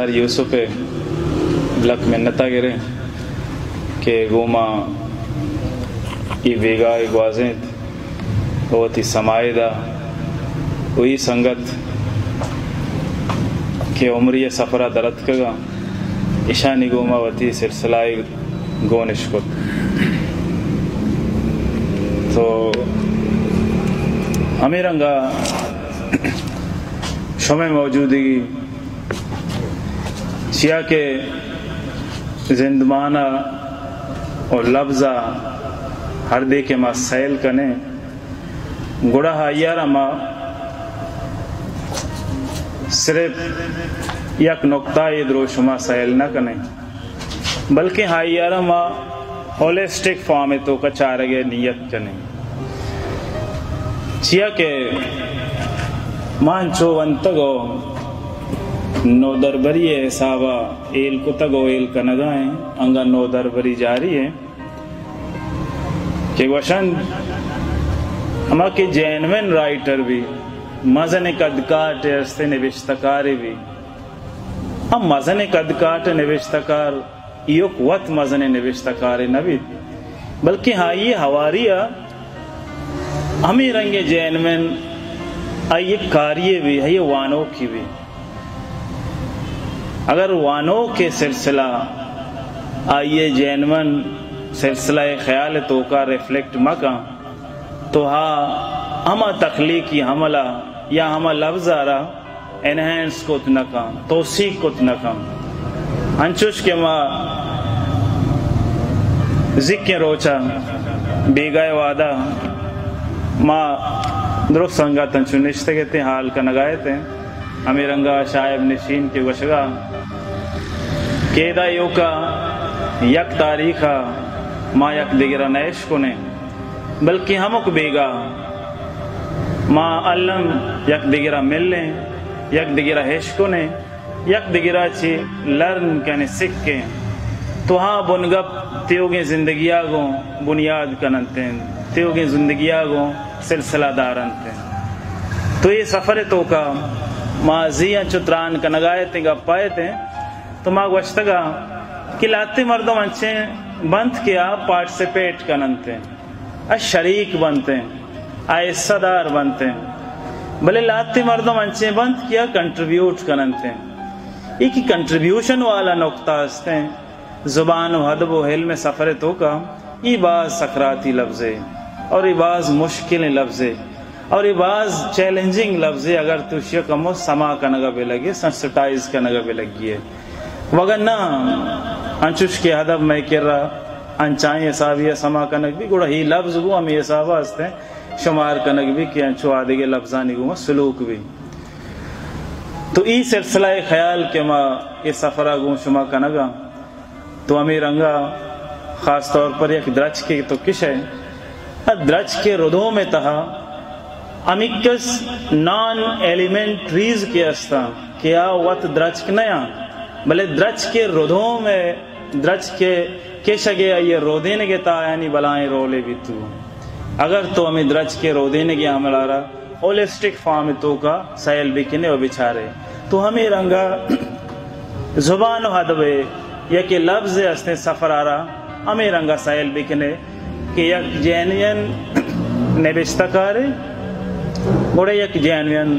یوسف ءِ لک منت ءَ گریں کہ گوں ما اے بیگاہ ءَ گوازینت ءُ وتی سمائے دا ءُ اے سنگت کہ عمری ءِ سفر ءَ در اتکگ اَں، اشانی گوں ما وتی سلسلہ ءَ گون اش کت۔ تو ہمے رنگ ءَ شمئے موجودگی، چیا کہ زندمان ءَ ءُ لبز ءَ ہر دے کہ ما سیل کنیں، گڑا آئی ءَ را ما صرف یک نقطہ ءِ دروشم ءَ سیل نہ کنیں، بلکیں آئی ءَ را ما ہولیسٹک فارم ءِ توک ءَ چارگ ءِ نیت کنیں۔ چیا کہ ما انچو ونتگ ءُ نودربری ءِ حساب ءَ ہیل کتگ ءُ ہیل کنگ ءَ ایں، انگہ نودربری جاری ایں کہ گوشنت، ہما کہ جینوئن رائٹر بی، مزنیں کدکاٹے ہستیں نبشتہ کارے بی، ہم مزنیں کدکاٹ ءِ نبشتہ کار ایوک وت مزنیں نبشتہ کارے نہ بیت، بلکیں آئی ءِ ہواری ءَ ہمے رنگ ءَ جینوئن آئی ءِ کاری بی، آئی ءِ وانوکی بی۔ اگر وانوک ءِ سلسلہ آئی ءِ جینوئن سلسلہ ءِ خیال ءِ توک ءَ ریفلیکٹ مہ کن، تو آ ہما تخلیقی عمل ءَ یا ہما لبز ءَ را انہانس کت نہ کن، توسیع کت نہ کن۔ انچوش کہ ما زیکیں روچ ءَ بیگاہ ءِ وہد ءَ ما درست سنگت انچو نشتگ اتیں، ہال کنگ ءَ اتیں۔ ہمے رنگ ءَ شاہب نشین کہ گوشگ ءَ کہ ادا ایوک ءَ یک تاریخ ءَ ما یک دگر ءَ نہ اشکنیں، بلکیں ہمک بیگاہ ما الم یک دگر ءَ ملیں، یک دگر ءَ اشکنیں، یک دگر ءَ چہ لرن کنیں، سکیں۔ تو آ بنگپ تیوگیں زندگی ءَ گوں بنیاد کن انت، تیوگیں زندگی ءَ گوں سلسلہ دار انت۔ تو اے سفر ءِ توک ءَ ما زی انچو تران کنگ ءَ اتیں، گپ ءَ اتیں، تو ما گوشتگ ءَ کہ لہتے مردم انچیں بنت کہ آ پارٹیسپیٹ کن انت، آ شریک بنت، آ حصہ دار بنت، بلے لہتے مردم انچیں بنت کہ آ کنٹریبیوٹ کن انت۔ اے کہ کنٹریبیوشن والا نقطہ است ایں، زبان ءُ ادب ءُ علم ءِ سفر ءِ توک ءَ اے باز سکراتی لبزے اور اے باز مشکلیں لبزے اور اے باز چیلنجنگ لبزے۔ اگر تو اشی ءَ کمو سما کنگ ءَ بہ لگے، سنسٹائز کنگ ءَ بہ لگی ئے، وگہ نہ انچوش کہ ادب مئے کرا انچائیں حسابے ءَ سما کنگ بی، گڑا اے لبز گوں ہمے حساب ءَ است ایں شمار کنگ بی کہ انچو آدگہ لبزانی گوما سلوک بی۔ تو اے سلسلہ ءِ خیال کہ ما اے سفر ءَ گوں شما کنگ ءَ، تو ہمے رنگ ءَ خاص طور پر یک درچکے تو کش ئے، آ درچک ءِ ردوم ءِ تہا ہمینکس نان ایلیمنٹریز کہ است اَنت کہ آ وت درچک نہ اَنت، بلے درچک ءِ ردوم ءِ، درچک ءِ کشگ ءِ، آئی ءِ رودینگ ءِ تہا آیانی بلاہیں رولے بیتگ۔ اگر تو ہمے درچک ءِ رودینگ ءِ عمل ءَ را ہولیسٹک فارم ءِ توک ءَ سیل بکنے ءُ بچارے، تو ہمے رنگ ءَ زبان ءُ ادب ءِ یکے لبز ءِ استیں سفر ءَ را ہمے رنگ ءَ سیل بکنے کہ یک جینوئن نبشتہ کارے، گڑا یک جینوئن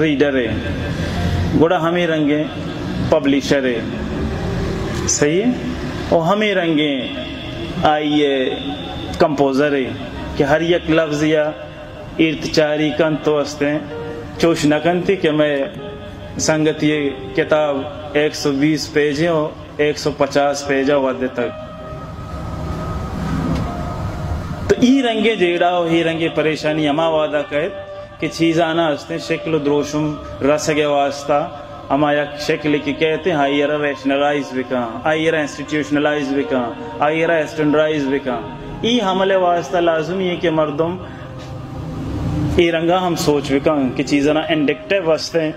ریڈرے، گڑا ہمے رنگیں پبلشرے، صحیح ہے؟ اور ہمے رنگیں آئی ءِ کمپوزرے کہ ہر یک لبز یا ایرت چاری کنت تو استیں، چوش نہ کنتی کہ مئے سنگتی ءِ کتاب ایک سو بیس پیجیں ءُ ایک سو پچاس پیج ءَ ودتگ۔ تو ای رنگیں جیڑہ ءُ ای رنگیں پریشانی ہما وہد ءَ کئیت کہ چیزانا استیں شکل ءُ دروشم رسگ ءِ واستہ ہما یک شکلے کہ کئیت، آئی ءَ را ریشنلائز بکن، آئی ءَ را انسٹیٹیوشنلائز بکن، آئی ءَ را اسٹینڈرائز بکن۔ ای عمل ءِ واستہ لازمی ہے کہ مردم ای رنگا ہم سوچ بکن کہ چیزانا انڈکٹیو استیں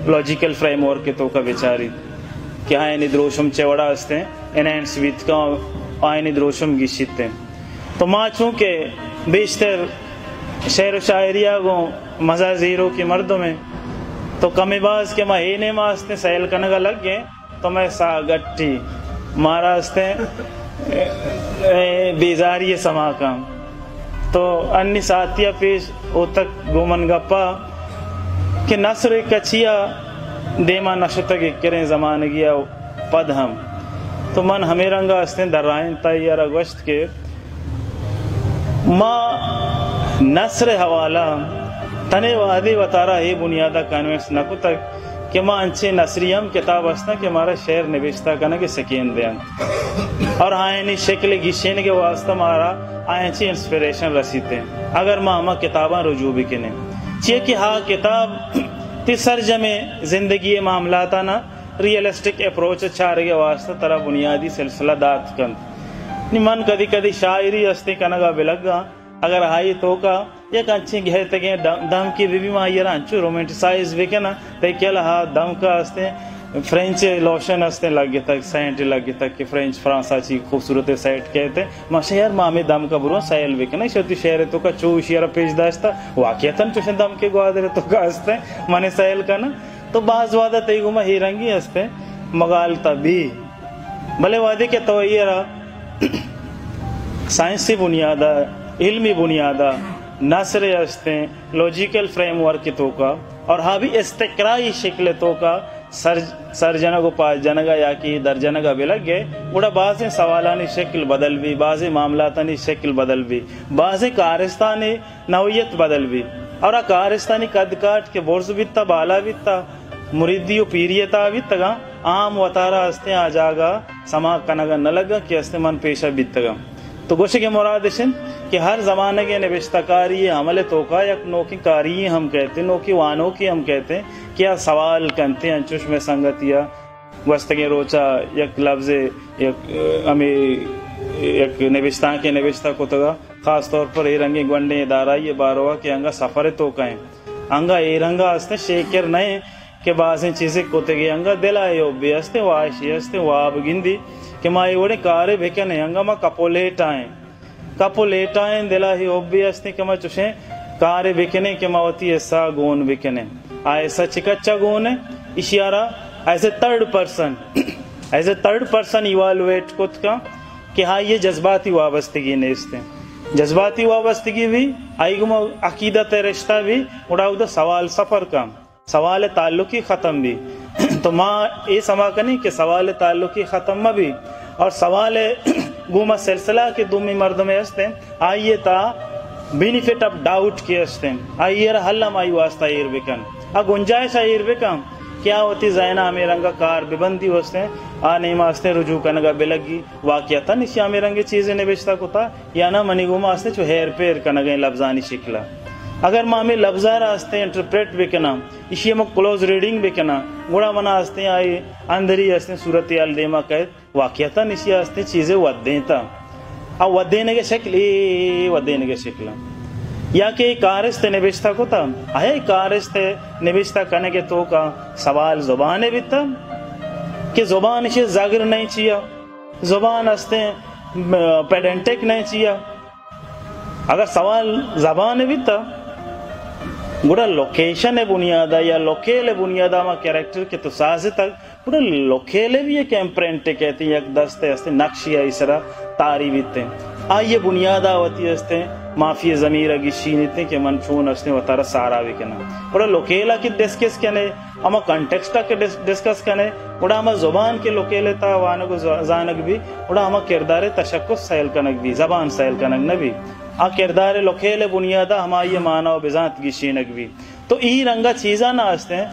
لاجیکل فریم ورک ءِ توکا بچاریت کہ آیانی دروشم چہ وڑا استیں، انہینس بیت کن، آیانی دروشم گیشیت انت۔ تو ما چونکہ بیشتر شعر ءُ شاعری ءَ گوں مزہ زیروکیں مردم ایں، تو کمے باز کہ ما اے نیما استیں سیل کنگا لگیں، تو مئے ساہ گٹی، مارا استیں، اے، بیزاری سما کن۔ تو انی ساعتیا پیش اوتک گوں من گپا کہ نثر کچیا دیما نشتگ اکریں زمانگیا پد ہم۔ تو من ہمے رنگا استیں درائینت آئی ء را گوشت کہ ما نثر حوالہ تنے وہدے وتارا اے بنیادا کنونس نہ کتگ کہ ما انچیں نثری ہم کتاب ہستاں کہ مارا شعر نبشتہ کنگ ء سکین دینت اور آیانی شکل گیشینگ ء واسطہ مارا آیاں چی انسپریشن رسیت۔ اگر ما ہما کتاباں رجوع بکنیں، چیئے کہ ہا کتاب تی سرجمیں زندگی ء معاملاتانا ریئلسٹک اپروچ چارگ ء واسطہ ترا بنیادی سلسلہ دات کنت۔ نی من کدی کدی شاعری استیں کنگا بلگاں، اگر آئی توکا یک انچیں گہتگیں دم-، دمکے بہ بی، ما آئی را انچو رومانٹیسائز بکناں، تئی کل ہا دمکا استیں فرینچ لوشن استیں لگتگ، سینٹ لگتگ کہ فرینچ فرانسا چی خوبصورت سینٹ کہتے۔ ما شہ یار ما ہمیں دمکا برو سیل بکناں، شتی شعر توکا چو اشی را پیش داشتا، واقعتاً چوشن دمکے گوادر توکا استیں، من سیل کناں۔ تو باز وہدا تئی گوما ہی رنگی استیں مغالطہ بی۔ بلے وہدے کہ تو اے را سائنسی بنیادا، علمی بنیادا، نثر استیں، لاجیکل فریم ورک توکا اور ہا بھی استقرائی شکل توکا سر، سر جنگ و پاس جنگا یا کہ در جنگا بلگے، گڑا بازیں سوالانی شکل بدل بی، بازیں معاملاتانی شکل بدل بی، بازیں کارستانی نوعیت بدل بی۔ اور آ کارستانی قد کاٹ کہ برز بیتا، بالا بیتا، مریدی و پیری تا بیتگاں، آ ہم وتارا استیں آ جاگہ سما کنگا نہ لگا کہ استیں من پیشا بیتگاں۔ تو گوشگ ء مراد اش انت کہ ہر زمانگ ء نبشتہ کاری ء عمل ء توکا یک نوکیں قاری ہم کہتے، نوکیں وانوکے ہم کہتے کہ آ سوال کنتے، انچوش مئے سنگتی ء گوستگیں روچا یک لفظے، یک، ہمے یک نبشتانکے نبشتہ کتگا، خاص طور پر اے رنگیں گونڈیں ادارہ ء باروا کہ انگا سفر ء توکا انت، انگا اے رنگا استیں شیکر نہ انت کہ بازیں چیزے کتگے، انگا دل ء حبے استیں، واہشے استیں، واب گندی کہ ما اے وڑیں کارے بکنیں، انگا ما کپولیٹ آئیں۔ کپ و لیٹائیں دل ء حبے استیں کہ ما چوشیں کارے بکنیں کہ ما وتی حصہ ء گون بکنیں۔ آ حصہ چہ کچ ء گون انت؟ ایشی ء را as a third person, as a third person ایوالویٹ کت کن کہ آئی ء جذباتی وابستگی نیست انت۔ جذباتی وابستگی بھی، آئی گوما عقیدت ء رشتہ بھی، گڑا اودا سوال سفر کن۔ سوال ء تعلقی ختم بی۔ تو ما اے سما کنیں کہ سوال ء تعلقی ختم مہ بی اور سوال ء گوما سلسلہ کہ دومی مردم ء است انت، آئی ء تا بینیفٹ آف ڈاؤٹ کہ است انت، آئی ء را حل ہم آئی واسطہ ایر بکن، آ گنجائش ء ایر بکن کہ آ وتی ذہن ء ہمے رنگ ء کار ببندی و است انت، آ نیما است انت رجوع کنگ ء بلگی، واقعتاً ایشی ہمے رنگ ء چیزے نبشتہ کتا یا نہ، منی گوما است انت چو ہیر پیر کنگ ء لبزانی شکل ء۔ اگر ما ہمے لبز ء را است انت انٹرپریٹ بکناں، ایشی ء ما کلوز ریڈنگ بکناں، گڑا منا استیں آئی اندری استیں صورتحال دیما کئیت، واقعتاً ایشی ء استیں چیزے ودینتا۔ آ ودینگ ء شکل، اے، اے، اے ودینگ ء شکل۔ یا کہ اے کارست نبشتہ کتا، اے کارست نبشتہ کنگ ء توکا سوال زبان ء بیتا کہ زبان ایشی زگر نہیں چیا، زبان استیں، م، پیڈنٹک نہیں چیا۔ اگر سوال زبان ء بیتا، گڑا لوکیشن ء بنیاد ء یا لوکیل ء بنیاد ء ہما کریکٹر کہ تو سازتگ، گڑا لوکیل ء بھی یک امپرنٹ کہتے، یک دست ء ہستے نقشی آئی سرا تاری بیتے۔ آئی ء بنیاد ء وتی ہستے مافی ضمیر ء گشینیتے کہ من چون ہستے وتارا سارا بکناں۔ گڑا لوکیل ء کہ ڈسکس کنے، ہما کانٹیکسٹ ء کہ ڈس-، ڈسکس کنے، گڑا ہما زبان کہ لوکیل ء تہا وانگ و ز-، زانگ بی، گڑا ہما کردار ء تشخص سیل کنگ بی، زبان سیل کنگ نہ بی۔ آ کردار ء لوکیل ء بنیاد ء ہمائی ء مانا و بزانت گیشینگ بی۔ تو ای رنگ ء چیزاں نہ استیں،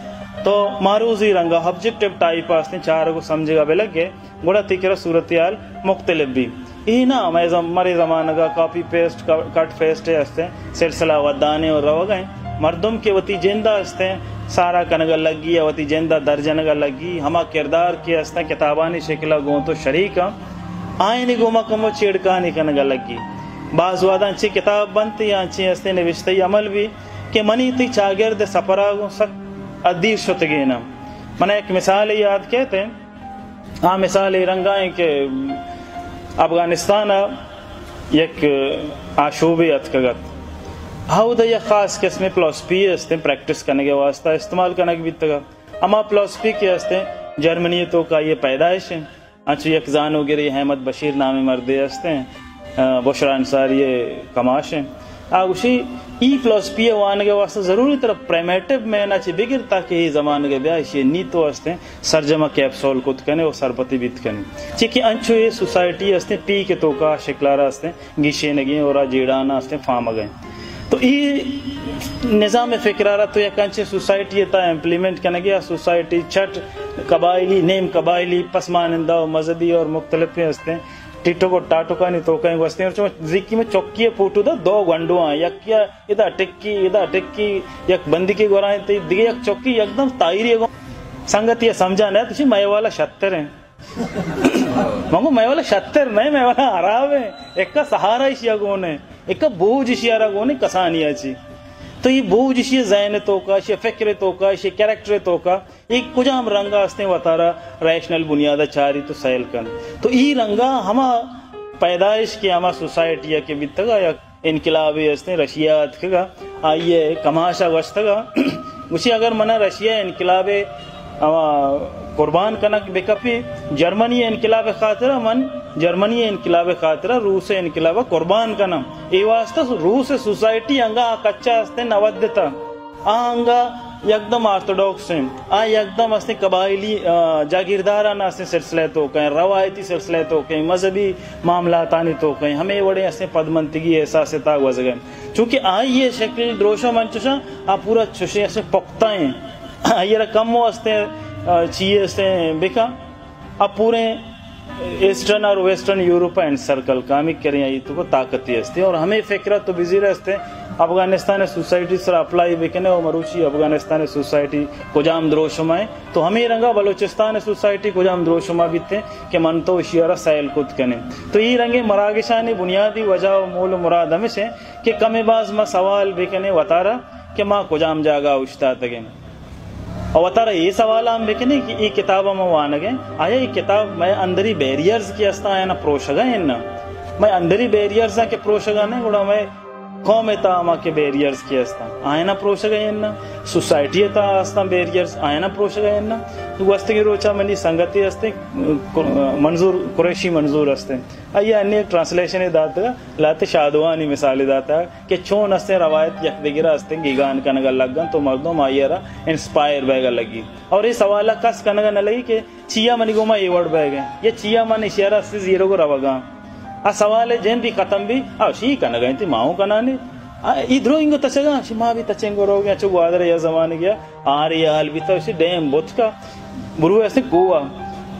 تو معروضی رنگ ء آبجیکٹیو ٹائپ ء استیں، چارگ و سمجھگ ء بلگ ء، گڑا تئی کرا صورتحال مختلف بی۔ اے نہ، مئے زم-، مرے زمانگ ء کاپی پیسٹ، ک-، کٹ پیسٹ ء استیں، سلسلہ ودانے و روگ ء انت۔ مردم کہ وتی جند ء استیں، سارا کنگ ء لگی ء وتی جند ء در جنگ ء لگی، ہما کردار کہ استیں کتابانی شکل ء گوں تو شریک ء، آئینی گوما کمو چیڑکانی کنگ ء لگی۔ باز وہداں چہ کتاب بنت یا چہ استیں نبشتہی عمل بی کہ منی تئی چاگرد ء سپر ء گوں سک ادیر شتگین ء۔ من ء یک مثالے یاد کیت ء۔ آ مثال اے رنگا ایں کہ افغانستان ء یک آشوبے اتکگ ات۔ ہاؤدا یک خاص قسمیں فلسفی استیں، پریکٹس کنگ ءِ واسطہ استعمال کنگ بیتگ۔ ہما فلسفی کہ استیں، جرمنی ءِ توکا آئی ءِ پیدائش ایں۔ انچو یک زانوگرے احمد بشیر نامیں مردے استیں، آ، بشرا انصاری ءِ کماش ایں۔ آ گوشی، ای فلسفی ءِ وانگ ءِ واسطہ ضروری ترا پریمیٹو مین ءَ چہ بگر تاکہ اے زمانگ ءَ بیا، ایشی ءِ نیت ءُ استیں، سرجم ءَ کیپسول کت کنے ءُ سرپدی بیت کنے۔ چہ کہ انچو اے سوسائٹی استیں، پیک ءِ توکا شکلارا استیں، گیشینگیں اور آ جیڑان استیں، فامگ ایں۔ تو ای نظام فکر ءَ را تو یک انچیں سوسائٹی ءِ تہا امپلیمنٹ کنگے، آ سوسائٹی چٹ قبائلی، نیم قبائلی، پسمانندہ ءُ مذہبی اور مختلف استیں، ٹٹک ءُ ٹاٹکانی توکا ایں گوستیں۔ اور چون زیکی میں چکی ءِ فوٹو دا، دو گونڈو آں، یکیا ادا ٹکی، ادا ٹکی، یک بندی کے گورا ایں، تے دگہ یک چکی یکدم تائری گو۔ سنگتی ءَ سمجھا نہ، تو چی مئے والا شتر ایں۔ من گو مئے والا شتر نہ، مئے والا ہراب ایں۔ ایکا سہارا ایشی ءَ گون ایں، ایکا بوجھ ایشی ءَ را گون ایں کسانی ءَ چی۔ تو ای بوجھ ایشی ءِ ذہن ءِ توکا، ایشی ءِ فکر ءِ توکا، ایشی ءِ کریکٹر ءِ توکا، ای کجام رنگ ءَ استیں وتارا ریشنل بنیاد ءَ چاری تو سیل کن۔ تو ای رنگ ءَ ہما پیدائش کہ ہما سوسائٹی ءَ کہ بیتگ ءَ یک انقلابے استیں، رشیا ءَ اتکگ ءَ، آئی ءِ کماش ءَ گوشتگ ءَ، گوشی اگر منا رشیا ءِ انقلاب ءَ ہما قربان کنگ بکپی، جرمنی ءِ انقلاب ءِ خاطر ءَ من جرمنی ءِ انقلاب ءِ خاطر ءَ روس ءِ انقلاب ءَ قربان کناں۔ اے واسطہ روس ءِ سوسائٹی انگا کچا استیں نہ ودتا۔ آ انگا یکدم آرتھوڈاکس ایں، آ یکدم استیں قبائلی، آ، جاگیردارانہ استیں سلسلہ ءِ توکا ایں، روایتی سلسلہ ءِ توکا ایں، مذہبی معاملاتانی توکا ایں، ہمے وڑیں استیں پدمنتگی احساس ءِ تہا گوزگ ءَ ایں۔ چونکہ آئی ءِ شکل دروشم انچوش ایں، آ پورا چوشیں استیں پختہ ایں، آئی ءَ را کم و استیں، آ، چیے استیں بکا۔ اب پورے ایسٹرن اور ویسٹرن یورپ اینڈ سرکل کامی کریں، آئی تو کو طاقتی ہستے اور ہمیں فکرہ تو بزیر ہستے افغانستان سوسائٹی سر اپلائی بکنے اور مروچی افغانستان سوسائٹی کجام دروشمائیں، تو ہمیں رنگا بلوچستان سوسائٹی کجام دروشما بیتے کہ من تو اشیارا سیل کت کنے۔ تو ای رنگے مراگشانی بنیادی وجہ و مول و مراد ہمش ہے کہ کمے باز ما سوال بکنے وتارا کہ ما کجام جاگہ اوشتاتگیں۔ او وتارا اے سوال ہم بکنیں کہ اے کتاب ہم وانگ ء، آیا اے کتاب مئے اندری بیریئرز کہ استاں آیانا پروشگ ء انت؟ مئے اندری بیریئرز کہ پروشگ ء نہ، گڑا مئے قوم ء تہا ہما کہ بیریئرز کہ استاں آیانا پروشگ ء انت؟ سوسائٹی ء تہا استاں بیریئرز آیانا پروشگ ء انت؟ گوستگیں روچا منی سنگتے استیں، منظور، قریشی منظور استیں۔ آئی ء انی یک ٹرانسلیشنے داتگ، لہتے شادوانی مثالے داتگ کہ چون استیں روایت یک دگرا استیں گیگان کنگا لگ انت تو مردم آئی ء را انسپائر بئیگا لگی۔ اور اے سوال ء کس کنگا نہ لگی کہ چیا منی گوما اے وڑ بئیگ ء یا چیا من اشی ء را استیں زیرگ و روگاں۔ آ سوال ء جند بھی ختم بھی، آ شی کنگا انت ما اوں کنانی۔ آ، ای درو انگو تچگاں، شی ما بھی تچنگو روگاں، چو گوادر یا زمانگیا آرے حال بیتا، اشی ڈیم بوتکا، برو استیں کوہ ء۔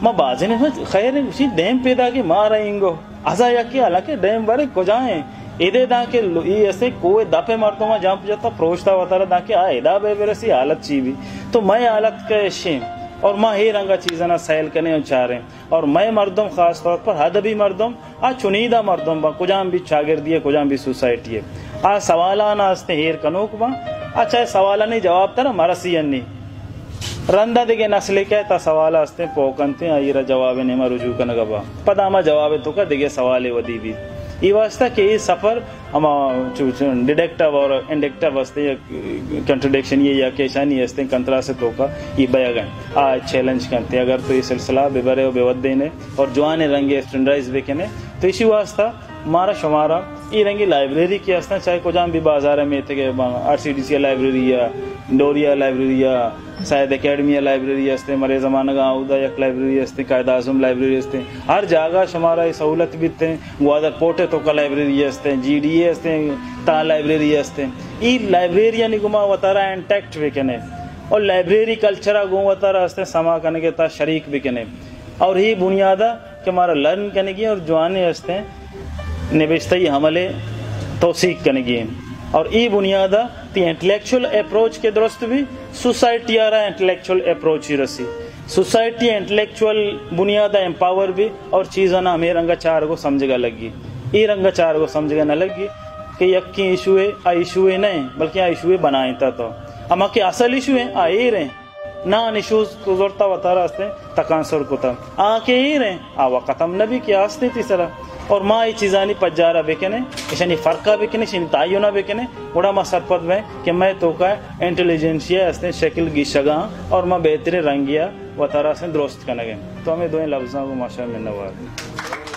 ما بازیں خیر انت، اشی ڈیم پیدا کہ ما رہینگو۔ ازا یکے حالانکہ ڈیم بارے کجا ہیں؟ ایدے داں کہ لو-، ای استیں کوہ دپ مردماں جمپ جتا پروشتا وتارا داں کہ آ ادا بے برسی حالت چی بھی۔ تو مئے حالت کہ اشیں اور ما ہی رنگا چیزانا سیل کنے اور چاریں اور مئے مردم خاص طور پر ادبی مردم آ چنیدہ مردم با کجام بھی چاگردی ہے، کجام بھی سوسائٹی ہے۔ آ سوالان استیں ہیر کنوک با، آ چاہے سوالانی جواب ترا مرسی انی۔ رندا دگہ نسلے کئیت آ سوال استیں پوکنتیں، آئی را جواب نیما رجوع کنگا با۔ پدا ہما جواب توکا دگہ سوالے ودی بیت۔ ای واسطہ کہ ای سفر ہما چو، چو ڈیڈکٹو اور انڈکٹو استیں، یک کنٹرڈکشن یہ یا کیشانی استیں کنتراس توکا ای بیگ ہیں۔ آ چیلنج کنتے، اگر تو یہ سلسلہ ببرے و بودینے اور جوان رنگے اسٹینڈرائز بکنے، تو اسی واسطہ مارا شمارا اے رنگی لائبریری کہ استاں، چاہے کجام بھی بازار ء میتگ ء باں، آر سی ڈی سی ء لائبریری یا ڈوریا لائبریری یا سید اکیڈمی ء لائبریری استیں، مرے زمانگ ء اودا یک لائبریری استیں، قائد اعظم لائبریری استیں، ہر جاگہ شمارا اے سہولت بیتیں۔ گوادر پورٹ ء توکا لائبریری استیں، جی ڈی اے استیں، تا لائبریری استیں۔ ای لائبریریانی گما وتارا انٹیکٹ بکنے اور لائبریری کلچر ء گوں وتارا استیں سما کنگے تا شریک بکنے اور ہی بنیادہ کہ مارا لرن کنگی اور جوانیں استیں نبشتہی عمل ء توثیق کنگی انت۔ اور ای بنیاد ء تی انٹلیکچوئل اپروچ کہ درست بھی، سوسائٹی ء را انٹلیکچوئل اپروچ ہی رسی۔ سوسائٹی انٹلیکچوئل بنیاد ء امپاور بھی اور چیزانا ہمے رنگ ء چارگ و سمجھگا لگی۔ ای رنگ ء چارگ و سمجھگا نہ لگی کہ یکیں ایشو ہے، آ ایشو ہے نہ، بلکہ آ ایشو ہے بنائیں تا تو۔ اما کہ اصل ایشو ہے، آ ایر ہیں۔ نان ایشوز تو زرتا وتارا استیں تکانسر کتا۔ آ کہ ایر ہیں، آ و ختم نبی کہ آستیں تی سرا۔ اور ما اے چیزانی پجارا بکنیں، اشانی فرقا بکنیں، اشانی تعینا بکنیں، گڑا ما سرپد بیں کہ مئے توکا انٹیلیجنسیا استیں شکل گیشگا اور ما بہتریں رنگیا وتارا استیں درست کنگیں۔ تو ہمیں دوئیں لفظاں گوں ما شمئے منتوار۔